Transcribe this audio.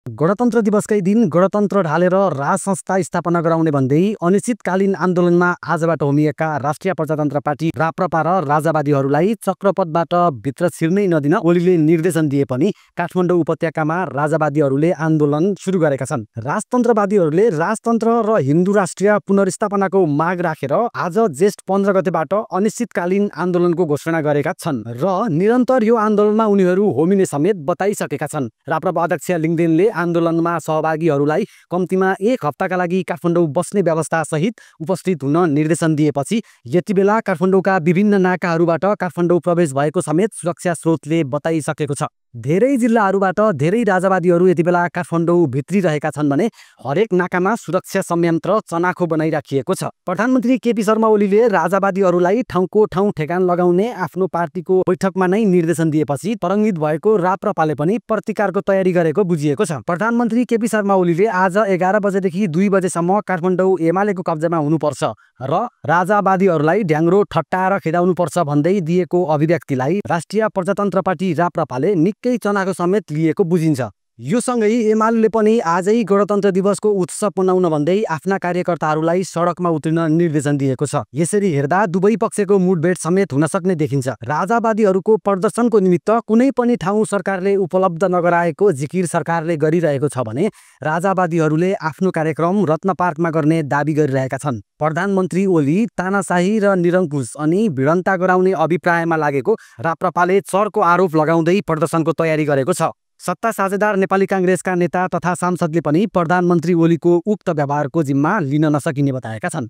गणतन्त्र दिवसकै दिन गणतन्त्र ढालेर राज संस्था स्थापना गराउने भन्दै अनिश्चितकालीन आन्दोलनमा आजबाट होमिएका राष्ट्रिय प्रजातन्त्र पार्टी राप्रपा र राजावादीहरूलाई चक्रपथबाट भित्र छिर्नै नदिन ओलीले निर्देशन दिए पनि काठमाडौँ उपत्यकामा राजावादीहरूले आन्दोलन सुरु गरेका छन्। राजतन्त्रवादीहरूले राजतन्त्र र हिन्दू राष्ट्रिय पुनर्स्थापनाको माग राखेर आज जेष्ठ 15 गतेबाट अनिश्चितकालीन आन्दोलनको घोषणा गरेका छन् र निरन्तर यो आन्दोलनमा उनीहरू होमिने समेत बताइसकेका छन्। राप्रपा अध्यक्ष लिङदेनले आन्दोलनमा सहभागीहरूलाई कम्तीमा 1 हप्ताका लागि काठमाडौँ बस्ने व्यवस्था सहित उपस्थित हुन निर्देशन दिएपछि यति बेला काठमाडौँका विभिन्न नाकाहरूबाट काठमाडौँ प्रवेश भएको समेत सुरक्षा स्रोतले बताइसकेको छ। धेरै जिल्लाहरूबाट धेरै राजावादीहरू यति बेला काठमाडौँ भित्रिरहेका छन् भने हरेक नाकामा सुरक्षा संयन्त्र चनाखो बनाइराखिएको छ। प्रधानमन्त्री केपी शर्मा ओलीले राजावादीहरूलाई ठाउँको ठाउँ ठेगान लगाउने आफ्नो पार्टीको बैठकमा नै निर्देशन दिएपछि तरङ्गित भएको राप्रपाले पनि प्रतिकारको तयारी गरेको बुझिएको छ। प्रधानमन्त्री केपी शर्मा ओलीले आज 11 बजेदेखि 2 बजेसम्म काठमाडौँ एमालेको कब्जामा हुनुपर्छ र राजावादीहरूलाई ढ्याङ्ग्रो ठट्टाएर खेदाउनुपर्छ भन्दै दिएको अभिव्यक्तिलाई राष्ट्रिय प्रजातन्त्र पार्टी राप्रपाले निकै चनाखो समेत लिएको बुझिन्छ। यो सँगै एमाले पनि आजै गणतन्त्र दिवसको उत्सव मनाउन भन्दै आफ्ना कार्यकर्ताहरूलाई सडकमा उत्रिन निर्देशन दिएको छ। यसरी हेर्दा दुवै पक्षको मुठभेड समेत हुन सक्ने देखिन्छ। राजावादीहरूको प्रदर्शनको निमित्त कुनै पनि ठाउँ सरकारले उपलब्ध नगराएको जिकिर सरकारले गरिरहेको छ भने राजावादीहरूले आफ्नो कार्यक्रम रत्न पार्कमा गर्ने दाबी गरिरहेका छन्। प्रधानमन्त्री ओली तानाशाही र निरङ्कुश अनि भिडन्ता गराउने अभिप्रायमा लागेको राप्रपाले चर्को आरोप लगाउँदै प्रदर्शनको तयारी गरेको छ। सत्ता साझेदार नेपाली काङ्ग्रेसका नेता तथा सांसदले पनि प्रधानमन्त्री ओलीको उक्त व्यवहारको जिम्मा लिन नसकिने बताएका छन्।